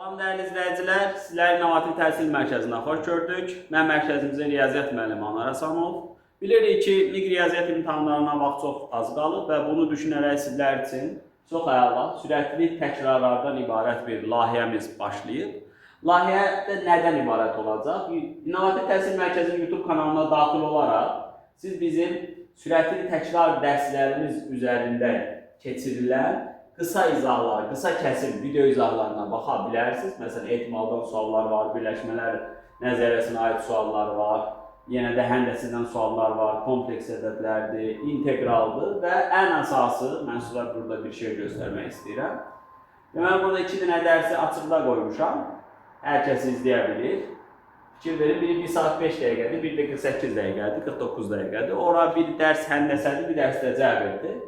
Salam dəyərli izləyicilər, sizləri İnnovativ Təhsil Mərkəzinə xoş gördük. Mən mərkəzimizin riyaziyyat müəllimi Anar Həsənov. Bilirik ki, MİQ riyaziyyat imtahanlarına vaxt çox az qalıb və bunu düşünərək sizlər üçün çox əla, sürətli təkrarlardan ibarət bir layihəmiz başlayıb. Layihədə nədən ibarət olacaq? İnnovativ Təhsil Mərkəzinin YouTube kanalına daxil olaraq siz bizim sürətli təkrar dərslərimiz üzərində keçirilən qısa izahlar, qısa kəsim video izahlarına baxa bilərsiniz. Məsələn, ehtimaldan suallar var, birləşmələr nəzəriyyəsinə aid suallar var, yenə də həndəsindən suallar var, kompleks ədədlərdir, inteqraldır və ən əsası, mən sizə burada bir şey göstərmək istəyirəm. Deməli, burada iki dənə dərsi açıqda qoymuşam. Hər kəs izləyə bilir. Fikir verin, biri 1 saat 5 dəqiqədir, biri də 48 dəqiqədir, 49 dəqiqədir. Ora bir dərs həndəsədir, bir dərs də cəbirdir.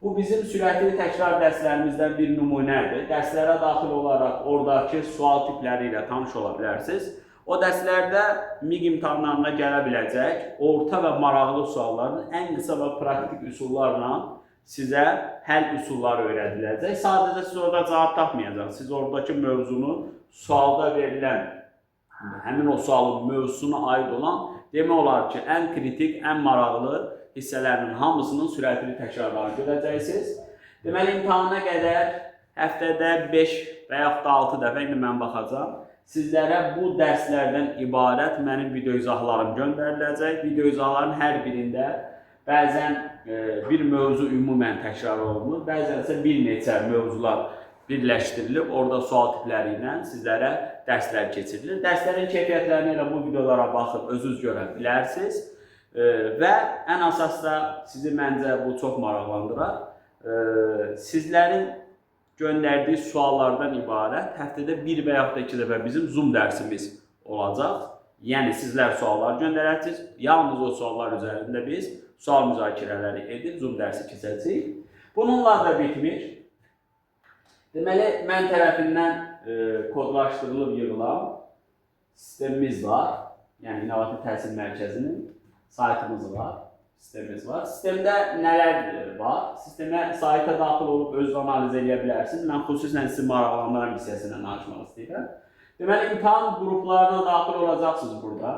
Bu bizim sürətli təkrar dərslərimizdən bir nümunədir. Dərslərə daxil olaraq oradakı sual tipləri ilə tanış ola bilərsiniz. O dərslərdə MİQ imtahanlarına gələ biləcək orta və maraqlı sualların ən qısa və praktik üsullarla sizə həll üsulları öyrədiləcək. Sadəcə siz orada cavab tapmayacaqsınız. Siz oradakı mövzunu sualda verilən həmin o sualın mövzusuna aid olan demək olar ki, ən kritik, ən maraqlı hissələrinin hamısının sürətli təkrarlarını görəcəksiniz. Deməli, imtahana qədər həftədə 5 və yaxud da 6 dəfə indi mən baxacağam. Sizlərə bu dərslərdən ibarət mənim video izahlarım göndəriləcək. Video izahların hər birində bəzən bir mövzu ümumən təkrar olunur, bəzən isə bir neçə mövzular birləşdirilib, orada sual tipləri ilə sizlərə dərslər keçirilir. Dərslərin keyfiyyətlərini elə bu videolara baxıb özünüz görə bilərsiniz. Və ən əsas da sizi məncə bu çox maraqlandırar. Sizlərin göndərdiyi suallardan ibarət həftədə bir və yaxud da iki dəfə bizim Zoom dərsimiz olacaq. Yəni sizlər suallar göndərəcəksiniz. Yalnız o suallar üzərində biz sual müzakirələri edib Zoom dərsi keçəcəyik. Bununla da bitmir. Deməli, mən tərəfindən kodlaşdırılıb yığılan sistemimiz var. Yəni İnnovativ Təhsil Mərkəzinin saytımız var, sistemimiz var. Sistemdə nələr var? Sistemə, sayta daxil olub özünüz analiz edə bilərsiniz. Mən xüsusən sizi maraqlandıran hissəsindən danışmaq istəyirəm. Deməli, imtahan qruplarına daxil olacaqsınız burada.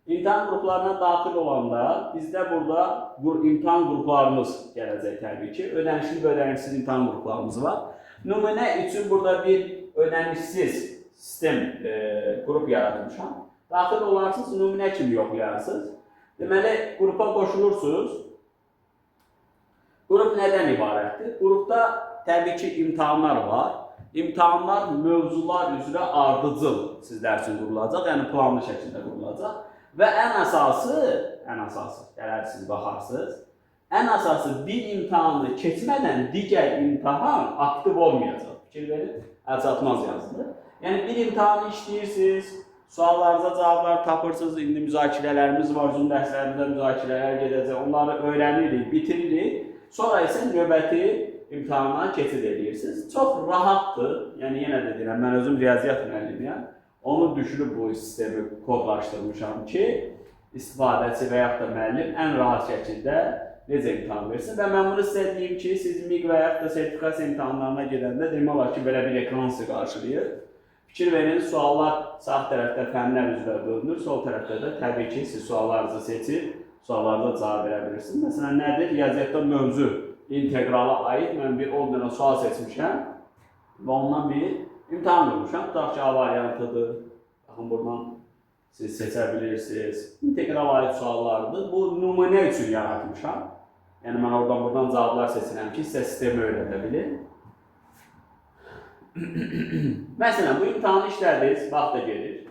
İmtahan qruplarına daxil olanda bizdə burada imtahan qruplarımız gələcək təbii ki. Ödənişli və ödənişsiz imtahan qruplarımız var. Nümunə üçün burada bir ödənişsiz sistem qrup yaratmışam. Daxil olarsınız, nümunə kimi yoxlayarsınız. Deməli, qrupa qoşulursunuz. Qrup nədən ibarətdir? Qrupda təbii ki, imtahanlar var. İmtahanlar mövzular üzrə ardıcıl sizlər üçün qurulacaq, yəni planlı şəkildə qurulacaq. Və ən əsası, gələrsiniz, baxarsınız, ən əsası bir imtahanı keçmədən digər imtahan aktiv olmayacaq. Fikir verin, əlçatmaz yazılır. Yəni, bir imtahanı işləyirsiniz, suallarınıza cavablar tapırsınız, indi müzakirələrimiz var, Zoom dərslərimizdə müzakirələr gedəcək, onları öyrənirik, bitiririk. Sonra isə növbəti imtahana keçid edirsiniz. Çox rahatdır, yəni yenə də deyirəm, mən özüm riyaziyyat müəllimiyəm. Onu düşünüb bu sistemi kodlaşdırmışam ki, istifadəçi və yaxud da müəllim ən rahat şəkildə necə imtahan versin. Və mən bunu sizə deyim ki, siz MİQ və yaxud da sertifikasiya imtahanlarına gedəndə demək olar ki, belə bir ekran sizi qarşılayır. Fikir verin, suallar sağ tərəfdə fənlər üzrə bölünür, sol tərəfdə də təbii ki, siz suallarınızı seçib, suallarınıza cavab verə bilirsiniz. Məsələn, nədir? Riyaziyyatda mövzu inteqrala aid mən bir 10 dənə sual seçmişəm və ondan bir imtahan qurmuşam. Tutaq ki, A variantıdır. Baxın, buradan siz seçə bilirsiniz. İnteqrala aid suallardır. Bu, nümunə üçün yaratmışam. Yəni, mən oradan buradan cavablar seçirəm ki, sizə sistemi öyrədə bilin. Məsələn, bu imtahanı işlədiniz, vaxt da gedir.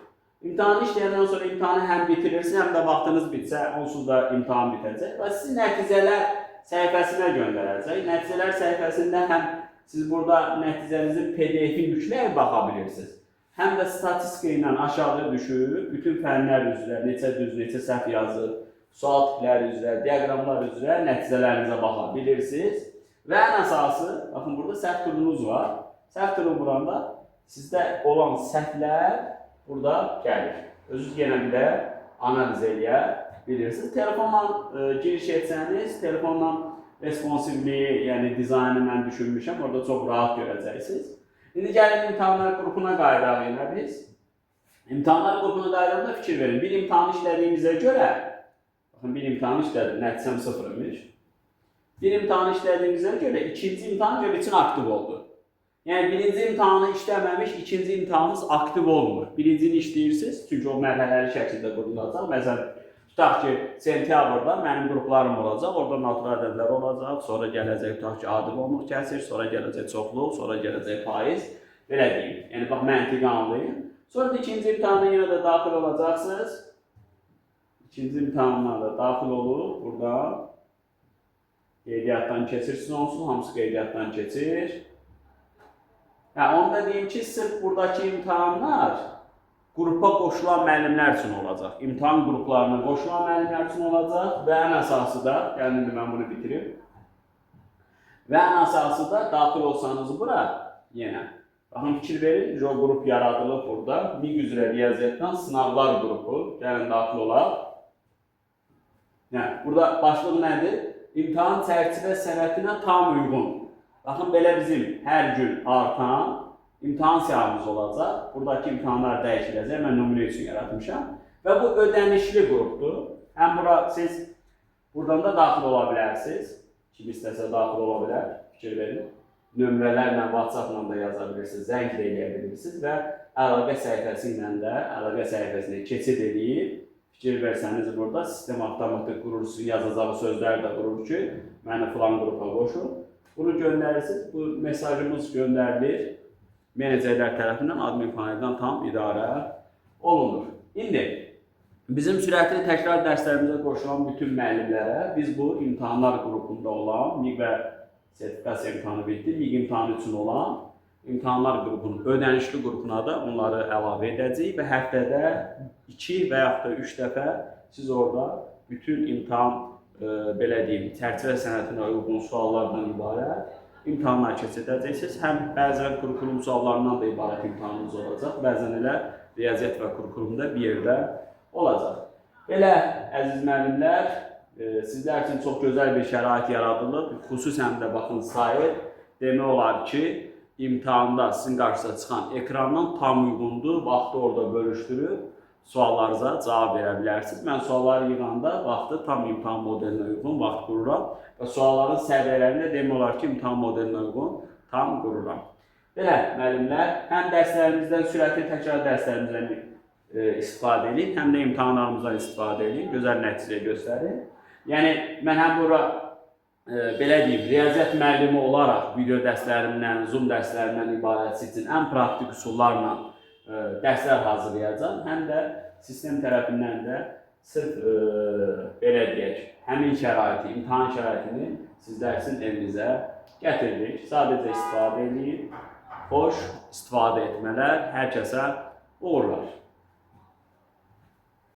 İmtahanı işləyəndən sonra imtahanı həm bitirirsiniz, həm də vaxtınız bitsə, onsuz da imtahan bitəcək və sizi nəticələr səhifəsinə göndərəcək. Nəticələr səhifəsində həm siz burada nəticənizin PDF-i yükləyib baxa bilirsiniz. Həm də statistika ilə aşağı düşüb, bütün fənlər üzrə, neçə düz, neçə səhv yazır, sual tipləri üzrə, diaqramlar üzrə nəticələrinizə baxa bilirsiniz. Və ən əsası, baxın burada səhv turunuz var. Səhv turu vuranda sizdə olan səhvlər burada gəlir. Özünüz yenə bir də analiz eləyə bilirsiniz. Telefonla giriş etsəniz, telefonla responsivliyi, yəni dizaynı mən düşünmüşəm, orada çox rahat görəcəksiniz. İndi gəlin imtahanlar qrupuna qayıdaq yenə biz. İmtahanlar qrupuna qayıdanda fikir verin. Bir imtahan işlədiyimizə görə, baxın bir imtahan işlədim, nəticəm 0 imiş. Bir imtahan işlədiyimizə görə ikinci imtahan görə üçün aktiv oldu. Yəni birinci imtahanı işləməmiş, ikinci imtahanınız aktiv olmur. Birincini işləyirsiniz, çünki o mərhələli şəkildə qurulacaq. Məsələn, tutaq ki, sentyabrda mənim qruplarım olacaq, orada natural ədədlər olacaq, sonra gələcək tutaq ki, adil onluq kəsir, sonra gələcək çoxluq, sonra gələcək faiz. Belə deyim. Yəni bax məntiqi anlayın. Sonra da ikinci imtahana yenə də daxil olacaqsınız. İkinci imtahanına da daxil olub burada qeydiyyatdan keçirsiniz onsuz, hamısı qeydiyyatdan keçir. Hə, onu da deyim ki, sırf buradakı imtahanlar qrupa qoşulan müəllimlər üçün olacaq. İmtahan qruplarına qoşulan müəllimlər üçün olacaq və ən əsası da, yəni indi mən bunu bitirim. Və ən əsası da daxil olsanız bura yenə. Baxın, fikir verin, jo qrup yaradılıb burada. MİQ üzrə riyaziyyatdan sınavlar qrupu. Gəlin daxil olaq. Yəni, burada başlıq nədir? İmtahan çərçivə sənətinə tam uyğun. Baxın, belə bizim hər gün artan imtahan siyahımız olacaq. Buradakı imtahanlar dəyişiləcək. Mən nümunə üçün yaratmışam. Və bu ödənişli qrupdur. Həm bura siz buradan da daxil ola bilərsiniz. Kim istəsə daxil ola bilər. Fikir verin. Nömrələrlə, WhatsApp-la da yaza bilirsiniz, zəng də eləyə bilirsiniz və əlaqə səhifəsi ilə də əlaqə səhifəsinə keçid eləyib fikir versəniz burada sistem avtomatik qurur, sizin yazacağı sözlər də qurur ki, məni filan qrupa qoşun. Bunu göndərirsiniz, bu mesajımız göndərilir. Menecerlər tərəfindən admin paneldən tam idarə olunur. İndi bizim sürətli təkrar dərslərimizə qoşulan bütün müəllimlərə biz bu imtahanlar qrupunda olan MİQ və sertifikasiya imtahanı bitdi, MİQ imtahanı üçün olan imtahanlar qrupunun ödənişli qrupuna da onları əlavə edəcəyik və həftədə 2 və yaxud da 3 dəfə siz orada bütün imtahan belə deyim, çərçivə sənətinə uyğun suallardan ibarət imtahanlar keçirdəcəksiniz. Həm bəzən kurikulum suallarından da ibarət imtahanınız olacaq, bəzən elə riyaziyyat və kurikulumda bir yerdə olacaq. Belə, əziz müəllimlər, sizlər üçün çox gözəl bir şərait yaradılıb. Xüsusən də baxın, sayı demək olar ki, imtahanda sizin qarşınıza çıxan ekrandan tam uyğundur. Vaxtı orada bölüşdürüb suallarınıza cavab verə bilərsiniz. Mən sualları yığanda vaxtı tam imtahan modelinə uyğun vaxt qururam və sualların səviyyələrini də demək olar ki, imtahan modelinə uyğun tam qururam. Belə, müəllimlər, həm dərslərimizdən, sürətli təkrar dərslərimizdən istifadə edin, həm də imtahanlarımızdan istifadə edin, gözəl nəticə göstərin. Yəni, mən həm bura, belə deyim, riyaziyyat müəllimi olaraq video dərslərimdən, Zoom dərslərimdən ibarət sizin ən praktik üsullarla dərslər hazırlayacağam, həm də sistem tərəfindən də sırf belə deyək, həmin şəraiti, imtahan şəraitini sizlər üçün evinizə gətirdik. Sadəcə istifadə edin, xoş istifadə etmələr, hər kəsə uğurlar.